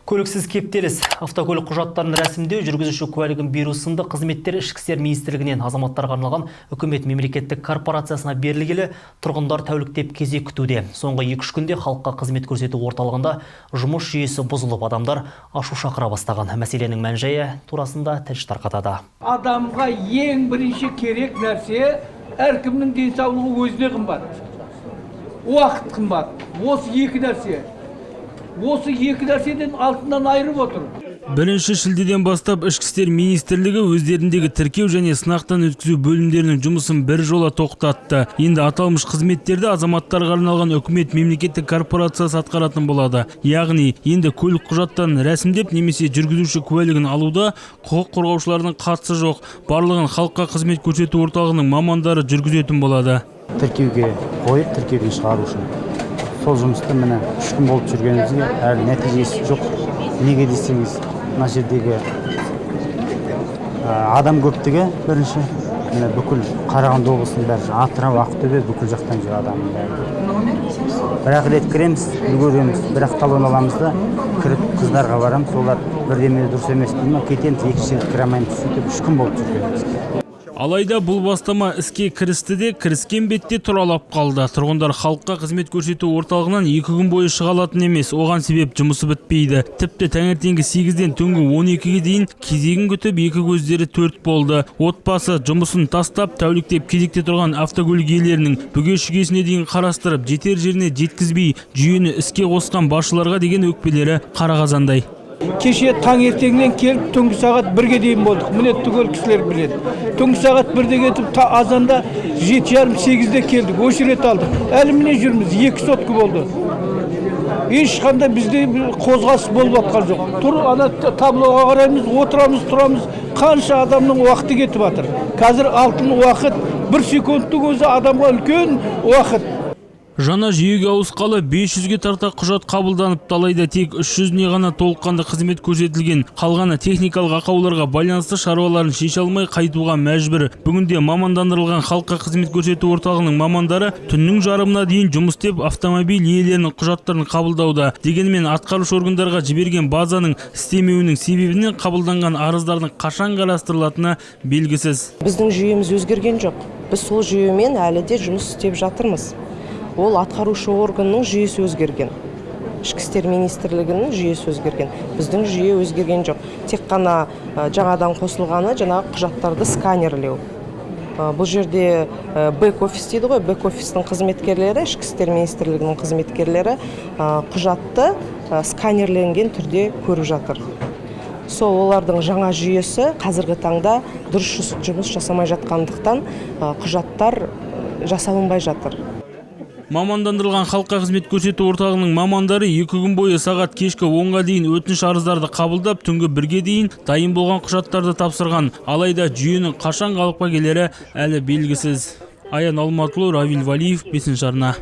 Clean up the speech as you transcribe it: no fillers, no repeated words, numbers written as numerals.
Көліксіз кептеліс, автокөлік құжаттарын рәсімдеу, жүргізуші куәлігін беру сынды қызметтер Ішкі істер министрлігінен азаматтарға арналған Үкімет мемлекеттік корпорациясына берілгелі тұрғындар тәуліктеп кезек күтуде. Соңғы 2-3 күнде халыққа қызмет көрсету орталығында жұмыс жүйесі бұзылып, адамдар ашу шақыра бастаған. Мәселенің мән-жайы турасында тілші тарқатады. Адамға ең бірінші керек нәрсе, әркімнің денсаулығы өзіне қымбат, уақыт қымбат. Осы екі нәрсе, осы екі нәрседен алтыннан айырып отыр. 1 шілдеден бастап Ішкі істер министрлігі өздеріндегі тіркеу және сынақтан өткізу бөлімдерінің жұмысын бір жола тоқтатты. Енді аталмыш қызметтерді азаматтарға арналған Үкімет мемлекеттік корпорациясы атқаратын болады. Яғни енді көлік құжаттарын рәсімдеп немесе жүргізуші куәлігін алуда құқық қорғаушылардың қатысы жоқ. Барлығын халыққа қызмет көрсету орталығының мамандары жүргізетін болады. Тіркеуге қойып, тіркеуден шығару үшін сол жұмысты, міне, 3 күн болып жүргенімізге әлі нәтижесі жоқ. Неге десеңіз, мына жердегі адам көптігі бірінші. Міне, бүкіл Қарағанды облысының бәрі, Атырау, Ақтөбе, бүкіл жақтан жүр адамның бәрі. Бір ақ рет кіреміз, үлгереміз, бір ақ талон аламыз да, кіріп қыздарға барамыз. Олар бірдеме дұрыс емес дейді ма, кетеміз, екінші рет кіре алмаймыз. Сөйтіп 3 күн болып жүргенімізге. Алайда бұл бастама іске кірісті де, кіріскен бетте тұралап қалды. Тұрғындар халыққа қызмет көрсету орталығынан 2 күн бойы шыға алатын емес. Оған себеп – жұмысы бітпейді. Тіпті таңертеңгі 8-ден түнгі 12-ге дейін кезегін күтіп, екі көздері төрт болды. Отбасы жұмысын тастап, тәуліктеп кезекте тұрған автокөлік иелерінің бүге шүгесіне дейін қарастырып, жетер жеріне жеткізбей, жүйені іске қосқан басшыларға деген өкпелері қара қазандай. Кеше таңертеңнен келіп, түнгі сағат 1-ге дейін болдық. Міне, түгел кісілер біледі. Түнгі сағат 1-де кетіп, азанда 7:30, 8-де келдік, очередь алдық. Әлі, міне, жүрміз, 2 сутка болды. Ешқандай бізде бір қозғалыс болып жатқан жоқ. Тұр, ана таблоға қараймыз, отырамыз, тұрамыз. Қанша адамның уақыты кетіп жатыр. Қазір алтын уақыт, бір секундтың өзі адамға үлкен уақыт. Жаңа жүйеге ауысқалы 500-ге тарта құжат қабылданыпты, алайда тек 300-не ғана толыққанды қызмет көрсетілген. Қалғаны техникалық ақауларға байланысты шаруаларын шеше алмай қайтуға мәжбүр. Бүгінде мамандандырылған халыққа қызмет көрсету орталығының мамандары түннің жарымына дейін жұмыс істеп, автомобиль иелерінің құжаттарын қабылдауда. Дегенмен атқарушы органдарға жіберген базаның істемеуінің себебінен қабылданған арыздардың қашан қарастырылатыны белгісіз. Біздің жүйеміз өзгерген жоқ. Біз сол жүйемен әлі де жұмыс істеп жатырмыз. Ол атқарушы органның жүйесі өзгерген, Ішкі істер министрлігінің жүйесі өзгерген, біздің жүйе өзгерген жоқ. Тек қана жаңадан қосылғаны – жаңағы құжаттарды сканерлеу. Бұл жерде бэк офис дейді ғой, бэк офистің қызметкерлері, Ішкі істер министрлігінің қызметкерлері құжатты сканерленген түрде көріп жатыр. Сол олардың жаңа жүйесі қазіргі таңда дұрыс жұмыс жасамай жатқандықтан, құжаттар жасалынбай жатыр. Мамандандырылған халыққа қызмет көрсету орталығының мамандары 2 күн бойы сағат кешкі 10-ға дейін өтініш арыздарды қабылдап, түнгі 1-ге дейін дайын болған құжаттарды тапсырған. Алайда жүйенің қашан қалыпқа келері әлі белгісіз. Аян Алматұлы, Равиль Валиев, 5 арна.